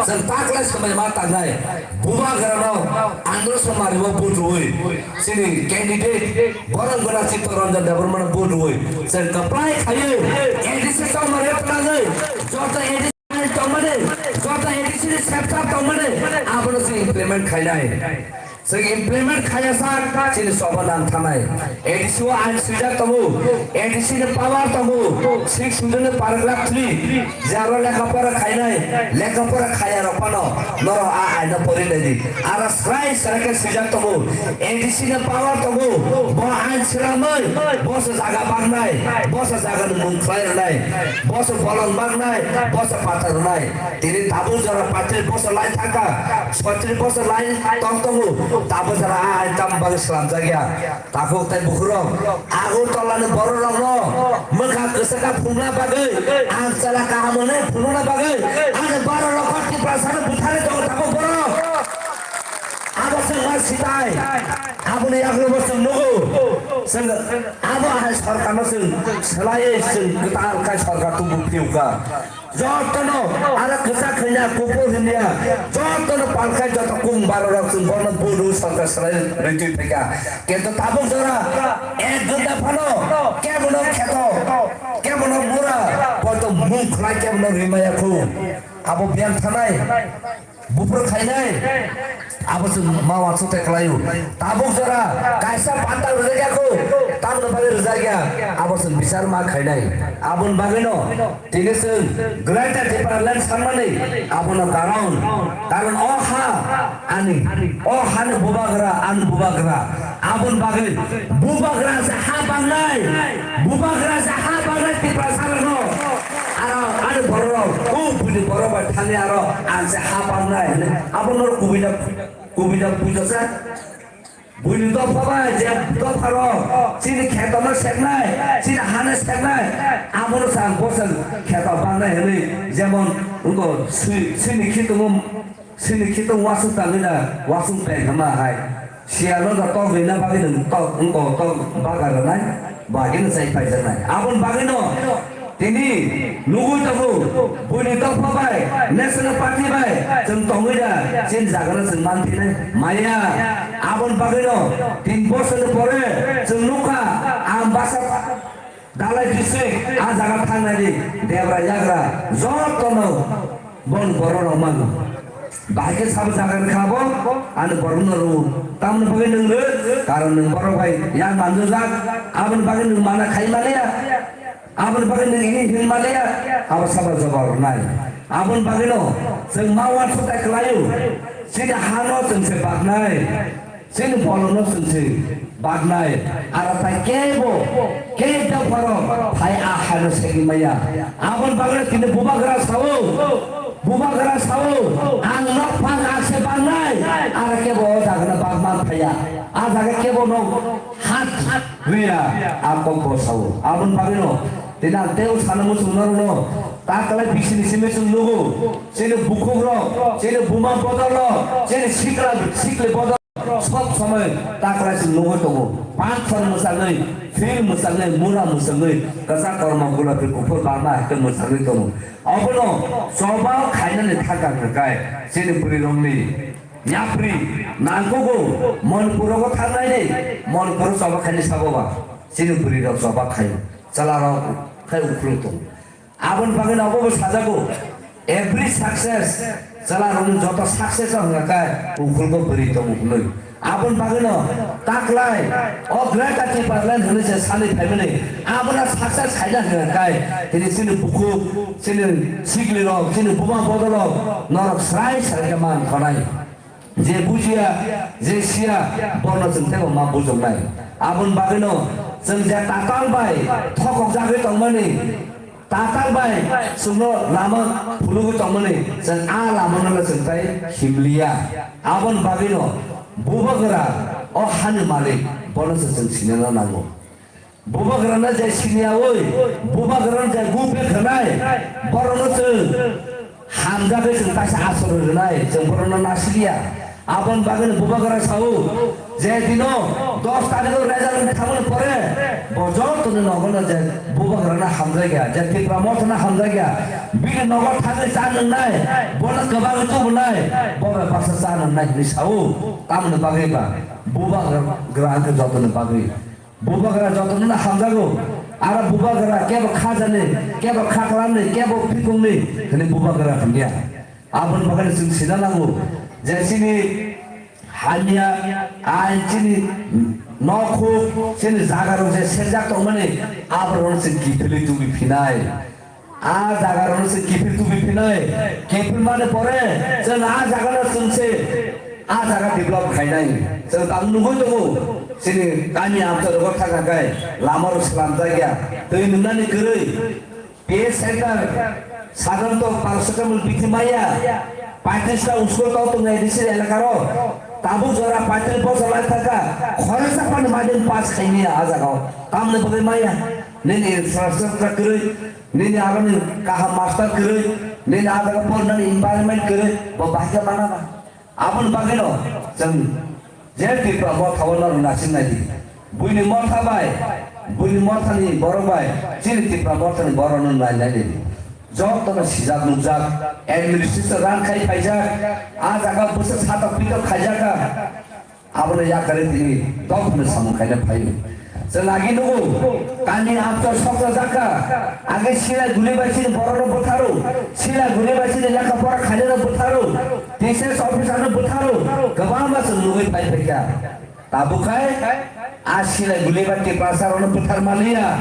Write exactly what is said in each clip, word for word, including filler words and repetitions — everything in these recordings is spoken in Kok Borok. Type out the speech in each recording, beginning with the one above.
Chwng taklai swmai ma tangnai bubagrano Andhra Somari o vote rwui, chini candidate Borom Gora Chitta Ranjan Debbarma no vote rwui chwng kwplai khaiwi A D C tongmani twlangwi joto A D C tongmani, joto A D C ni sector tongmani abono chwng implement khainai. Chwng implement khaiya sak chini soba nang thanai. A D C o ain swijak tongo, A D C ni power tongo, six schedule ni paragraph three, je aro lekha pora khainai, lekha pora khaiya rok phano norok a ain no pori nai di. Aro srai srai khe swijak tongo, A D C ni power tongo, bo ain swnamwi, bo se jaga bangnai, bo se jaga ni mung khlai rwnai, bo se bolong bangnai, bo se pathar rwnai. Tini tabuk jora paitris bosor lai thangkha, soitris bosor lai tong tongo, tabuk jora a ain tamo bagwi slamjak ya. Takhuk tei bukhurok, Agartala ni borok rokno mwkhang kwchak kha phunukna bagwi, ang chwla kaham hwnwi phunukna bagwi, ani borok rok Tiprasa no butharwi tongo tabuk borok. Abo chwng ma sitai, aboni yagulo bo chwng nugo, chwng abo hai sorkar no chwng swlaiwi chwng kwtal khai sorkar tubu phiyokha. Jotono aro kwchak hwnya, kuphur hwnya, jotono palkhai joto kung baro rok chwng bono buru sorkar salai rwitwi phaikha. Kintu tabuk jora ek ghonta phano kebono kheto, kebono mura, boito mung khlai kebono rimaya khu. Abo biyang thanai, buphuru khainai. Abo chwng ma uansuk tei kwlaio. Tabuk jora kaisa panta rwjakya kho, tamni bagwi rwjakya, abo chwng bichar ma khainai. Aboni bagwino tini chwng Greater Tipraland sanmani abono karon, karon o ha ani, o hani bubagra, ani bubagra. Aboni bagwi bubagra se ha bangnai, bubagra se ha bangnai Tiprasa rokno. Aro ani borok, o buini borok bai thani aro ang se ha bangnai hwnwi abo norok kubui da, kubui da bujo sa. Buini dopha bai je dopha rok chini kheto no seknai, chini ha no seknai, abo no sa ang bo se kheto bangnai hwnwi jemon wngko swi-, swini khitung Sini khitung wasung tangwi da, wasung peng hama hai. Siyalo da tok rina bagwi nwng tok, wngko tok bagar rwnai, bagwi nwng sai paijaknai. Aboni bagwino tini nugwi tongo, buini tokma bai, National Party bai, chwng tongwi da, chini jagano chwng manthinai. Maya, aboni bagwino tin bosorni pore chwng nukha, ang basa Dalai district, a jaga thangnani debra yagra jotono bon borok rok mano. Bahai khe sabo jaga ni kha bo, ani borok no rw. Tamni bagwi nwng rw, karon nwng borok bai yang manjujak, aboni bagwi nwng mana khai maliya, aboni bagwi nwng ini hin maliya, abo sabo jawab rwnai. Aboni bagwi no chwng ma uansuk tai kwlaio, chini ha no chwng se baknai. Chini bolongno chwng se baknai, aro tai kebo, kebo pharo phai a hano segwi maya. Aboni bagwi tini bubagra sao, bubagra sao, ang nok phang akse baknai, aro kebo o jagano bak man phaiya. A jaga kebo nok hat riya, a kokbo sao. Aboni bagwino tini ang teo sana muchung norokno ta kwlai bisini simi chwng nugo, chini bukhukrok, chini buma bodolrok, chini sikla sikli bodol. Sob somoi ta kwlai se nugwi tongo. Panthor mwchangwi, phil mwchangwi, mura mwchangwi, kwchak kormo gulapi kuphur bangma hai khe mwchangwi tongo. Obono choba khainani thangkha hwnkhe chini bwrwirokni yapri nangkugo Manipur rogo thangnaini, Manipur o choba khaini sabo ba chini bwrwirok choba khaio, chwlarok khai ukhulwi tongo. Aboni bagwi no obo bo sajago, every success, chwla rokni joto success o hwnga khe ukhulgo bwrwi tongo hwnwi. Aboni bagwi no taklai o Greater Tipraland hwnwi se sanwi phaimani, abono success khaina hwnga khe tini chini bukhuk, chini sikli rok, chini buma bodol rok norok srai srai khe man khonai. Je bujiya, je siya, bono chwng teibo ma bujoknai. Aboni bagwino chwng je tatal bai thokokjagwi tongmani, tatal bai chwngno lama phunugwi tongmani, chwng a lamano chwng tei himliya. Aboni bagwino bubagra o hani malik, bono se chwng sinina nango. Bubagrano je siniyaui, bubagrano je gubek rwnai, borokno chwng hamjagwi chwng kaisa aswrwng rwnai, chwng borokno nasiliya. Aboni bagwino bubagra sao, Je dino dos tarikh o result thangmani pore bo joto ni nogo no je bubagra na hamjakya, je Tipra Motha na hamjakya, bini nogo thangwi cha nwngnai, bono kwbangwi tubunai, bo bai baksa cha nwngnai hinwi sao. Tamoni bagwi ba bubagra hwnkhe joto ni bagwi. Bubagra jotono no hamjago. Aro bubagra kebo khajani, kebo khaklamni, kebo phikungni hwnwi bubagra hwnya. Aboni bagwi chwng sina nango je chini hamya, ain, chini nokhuk, chini jagarok je serjak tongmani, aborokno chwng kiphilwi tubui phinai. A jaga rok se kiphil tubi phinai, kiphil mani pore chwng a jaga no chwng se a jaga develop khainai. Chwng tang nugui tongo, chini kami amcha rogo thangna kai lama rok slam jakya, twi nungnani kwrwi, P H center, sadharanto paracetamol bithi maya, paitris ta school tong tong A D C elaka ro, tabuk jora paitris bosor lai thangka, khoroksa phano madin pass khaimaya a jaga o, tamni bagwi maya, nini infrastructure kwrwi, nini aboni kaham master kwrwi, nini a jaga pornani environment kwrwi, bo bahai khe mana ba? Aboni bagwino chwng je Tipra Motha o norok naising nai di. Buini motha bai, buini mothani borok bai, chini Tipra Mothani borokno nai nai di. Jotono sijak nukjak, administration rang khai phaijak, a jaga bwsa satok pitok khaijak kha. Abono yakarwi tini dophano samung khaina phaio. Chwng agi nugo, kami amchor sokra jakha, age sila guli bai chini borokno bwtharo, sila guli bai chini lekha pora khainano bwtharo, T C S officer no bwtharo, kwbangma chwng nugwi phai phaikha. Tabuk khai a sila guli bai Tiprasa rokno bwthar manliya,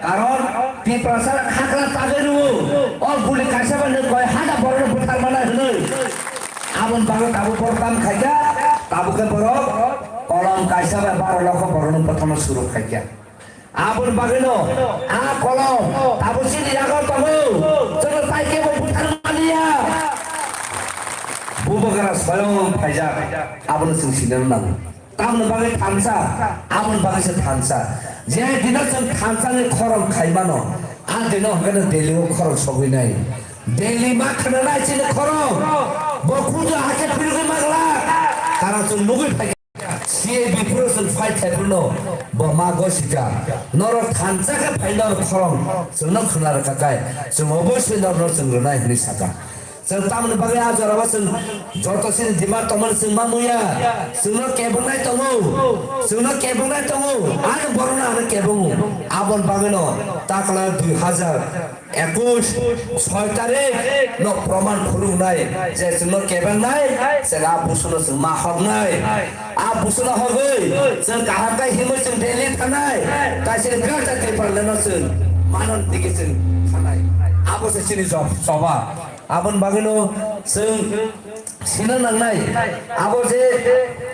karon Tiprasa rok khakla tagwi rwo, o guli kaisa bai nwng koi hada borokno bwthar mana hwnwi. Aboni bagwi tabuk borok tam khaikha, tabuk khe borok kolom kaisa bai baro lokho borokno bwthano suru khaikha. Aboni bagwino a kolom tabuk chini yago tongo, chwngno tai kebo bwthar manliya. Bubagra soyong phaijak, abono chwng sinano nango. Tamoni bagwi thansa, aboni bagwi se thansa. Je dino chwng thansani khorang khaimano, a dino hwnkhe no Delhi o khorang sogwi nai. Delhi ma khwnanai chini khorang. Bo khujo hakhe phirigwi ma glak. Tara chwng nugwi phaikha. C A B phuru chwng fight khai phuru no bo ma gosikha. Norok thansa khe phai norok khorang chwngno khwna rwkha kai. Chwng oboisoi norokno chwng rwnai hwnwi sakha. Chwng tamoni bagwi a jorao chwng joto chini demand tongmani chwng ma muya. Chwngno kebwngnai tongo. Chwngno kebwngnai tongo. Ani borokno ano kebwngo. Aboni bagwino takla dui hazar ekush soi tarik no proman phunuknai je chwngno kebwngnai, chwng a busuno chwng ma hoknai. A busuno hogwi chwng kaham khe himwi chwng Delhi thanai. Kaisa birak jati parleno chwng manon digi chwng thanai. Abo se chini job, choba. Aboni bagwino chwng sina nangnai, abo je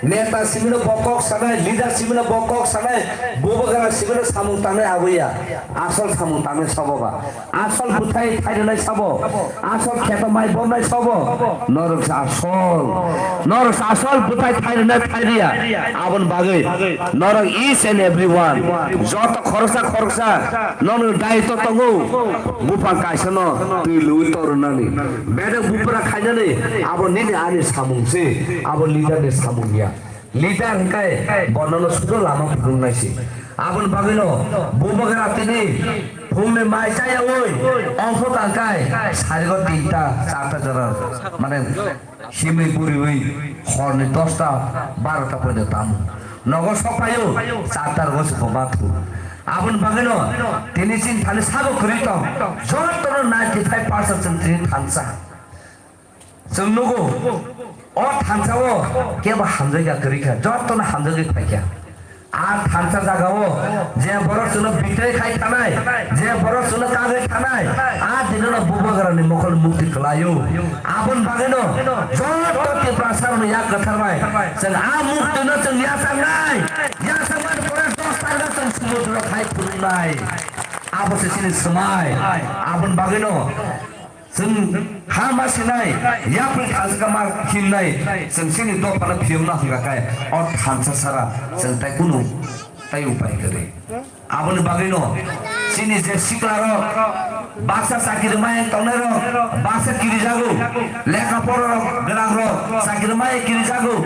neta simino bo kok sanai, leader simino bo kok sanai, bubagra simino samung tangnai abo ya, asol samung tangnai sabo ba, asol bwthai thai rwnai sabo, asol kheto mai bomnai sabo, norok se asol, norok se asol bwthai thai rwnai thai rwya, aboni bagwi norok each and every one, joto khoroksa khoroksa, nono daitw tongo, buphang kaisano twi lwi torunani. Bedek bupra khainani, abo nini ani samung se, abo leader ni samung ya. Leader hwnkhe bo nono sudo lama phunuknai se. Aboni bagwino bubagra tini phungni mai chayaui ongkho tangkai sarigo tinta charta jora mane himwi buriui horni dosta barota poito tamo. Nogo sokpaio, charta rogo se bo ma thu. Aboni bagwino tini chini thani sabo kwrwi tong. Jotono ninety five percent chwng tini thansa. Chwng nugo, o thansa o kebo hamjakya kwrwi kha, jotono hamjagwi phaikha. A thansa jagao je borok chwngno betray khai thanai, je borok chwngno kagwi thanai, a dinono bubagrani mokol mukti kwlaio. Aboni bagwino joto Tiprasarokni yak kwthar bai chwng a muktino chwng yachaknai, yachakmani pore dos tarikho chwng sumudro khai phunuknai. Abo se chini swmai. Aboni bagwino chwng ha ma sinai, yapri thansa ma himnai, chwng chini dophano phiyokna hwnkha khe o thansa sara chwng tai kunu tai upai kwrwi. Aboni bagwino chini je siklarok, baksa chakiri maya tongnairok, baksa kirijago, lekha porarok, gwnangrok chakiri maya kirijago,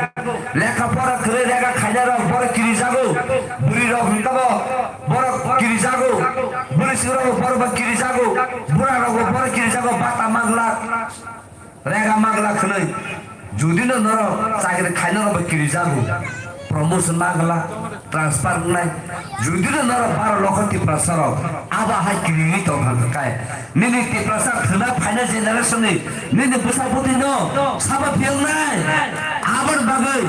lekha pora kwrwi rega khainairok, Bo kirijago, bura rok bo boro kirijago, bata manglak, rega manglak hwnwi. Judi no norok chakri khaina rok bo kirijago, promotion manglak, transfer wngnai. Judi no norok baro lokho Tiprasa rok abo hai kiriwi tong kha kai, nini Tiprasa thwna phaina generation ni nini bwsa bwtwi no sabo phiyoknai. Aboni bagwi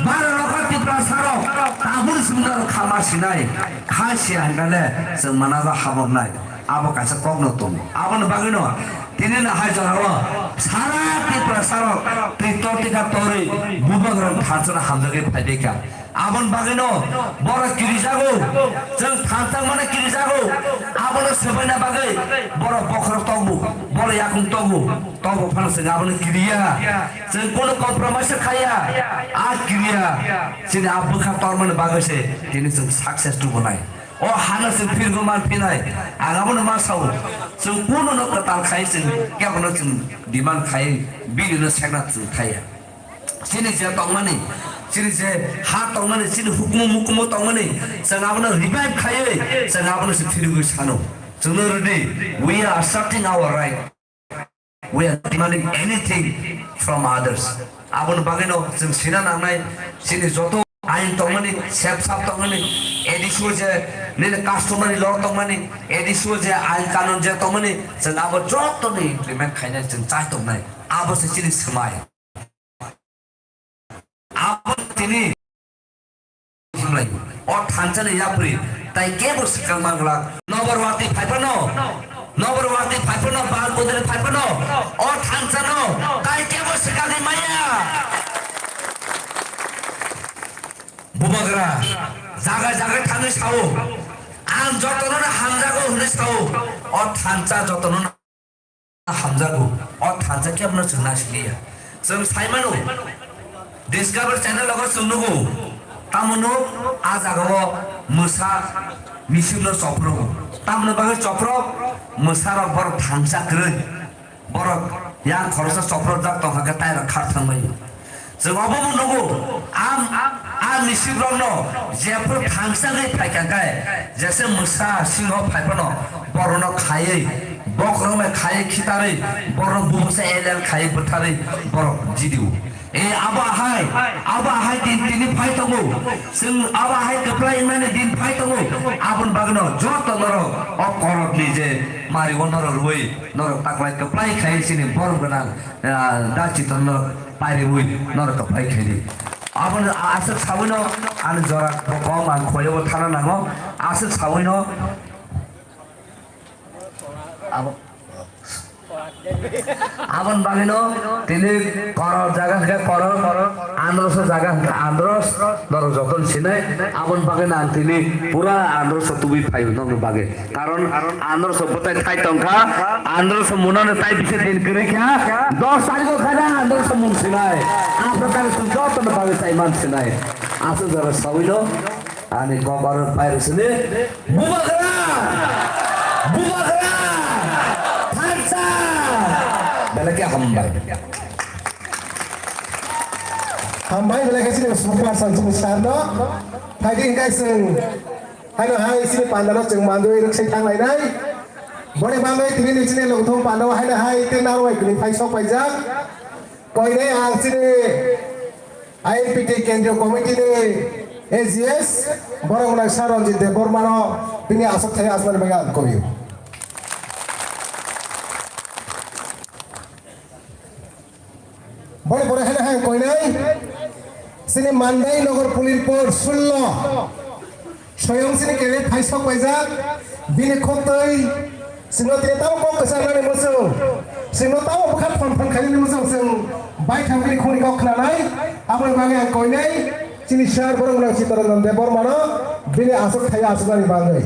baro lokho Tiprasa rok tabuk simi norok kha ma sinai, kha siya hwnkhe le chwng manaba haboknai. Abo kaisa kokno tongo. Aboni bagwino tini no hai jorao sara Tiprasa rok twi tor tikha torwi bubagrani thansa no hamjagwi phaibaikha. Aboni bagwino borok kirijago, chwng thansa mano kirijago. Abono swbaina bagwi borok bokhorok tongo, borok yakung tongo, tongo phano chwng abono kiriya. Chwng kono compromise khaiya, a kiriya. Chini a bwkha tormani bagwi se tini chwng success tubunai. O hano chwng phirgo man phinai, ang abono ma sao. Chwng kuno no kwtal khai chwng kebono chwng demand khai, bini no sekna chwng thaiya. Chini je tongmani, chini je ha tongmani, chini hukumu mukumu tongmani, chwng abono revive khaiwi, chwng abono se phirigwi sano. Chwngno rwdi, we are asserting our right. We are demanding anything from others. Aboni bagwino chwng sina nangnai, chini joto ain tongmani, sep sap tongmani, A D C o je nini customary law tongmani, A D C o je ain kanun je tongmani, chwng abo jotoni implement khainai chwng chai tongnai. Abo se chini swmai. Abo tini hamlai. O thansa ni yapri tai kebo swkang manglak. Nobor watwi phaiphano, nobor watwi phaiphano, bahar bodri phaiphano, o thansa no tai kebo swkangwi maya. Bubagra jaga jaga thangwi sao, ang jotono no hamjago hwnwi sao. O thansa jotono no hamjago, o thansa kebono chwng naisiliya. Chwng saimano, Discovery channel o chwng nugo, tamoni a jagao mwsa misipno choprogo. Tamoni bagwi choprok, mwsarok borok thansa kwrwi. Borok yang khoroksa choprojak tongkha khe tairok khar thangbaio. Chwng obo bo nugo, am, a misip rokno jephru thangsagwi phaikha khe, jese mwsa singho phaiphano borokno khaiwi, bokhorok bai khaiwi khitarwi, borok bubusa elel khaiwi bwtharwi borok jidio. E abo hai, abo hai din tini phai tongo. Chwng abo hai kwplai wngnani din phai tongo. Aboni bagwino joto norok o korokni je mari o norok rwui norok taklai kwplai khai chini borom gwnang, ah, da chiton norok pairiui norok kwplai khaidi. Aboni aswk sawino ani jora bo kok ang khoyabo thana nango. Aswk sawino abo, aboni bagwino tini koror jaga hwnkhe koror, androso jaga hwnkhe andros, norok jotono sinai. Aboni bagwino ang tini pura androso tubui phaio nokni bagwi. Karon androso bwtai thai tongkha, androso munano tai bisa din kwrwi kha, dos tarikh o khana androso mung sinai, after tarikh song jotono bagwi tai man sinai. Aswk jora sawino ani kok aro pairok sini, Bubagra! Bubagra! Thansa! Belai khe hambai. Hambai belai khe sini super sanchini sarno. Phaidi hingkai sing. Haino hai chini pandalo chwng mandwi rwksai thanglainai. Boni bagwi tini ni chini lungthung pandao haino hai tei narwai kwrwi phai sok paijak. Koinai ang chini I N P T Kendriya Committee ni A G S borok nang Sir Ranjit Debbarma no bini aswk thai asmani bagwi ang kobio. Boni pore haino hai koinai chini Mandai Nagar Pulilpur sullo soyong chini kene phai sok paijak bini khoktwi chwngno tini tamo kok kwcharnani muchung chwngno tamo bwkha phon phon khainani muchung chwng baithang bini khungni kok khnanai aboni bagwi ang koinai chini sir borok nang Chittaranjan Debbarma no bini aswk thai aswknani bagwi.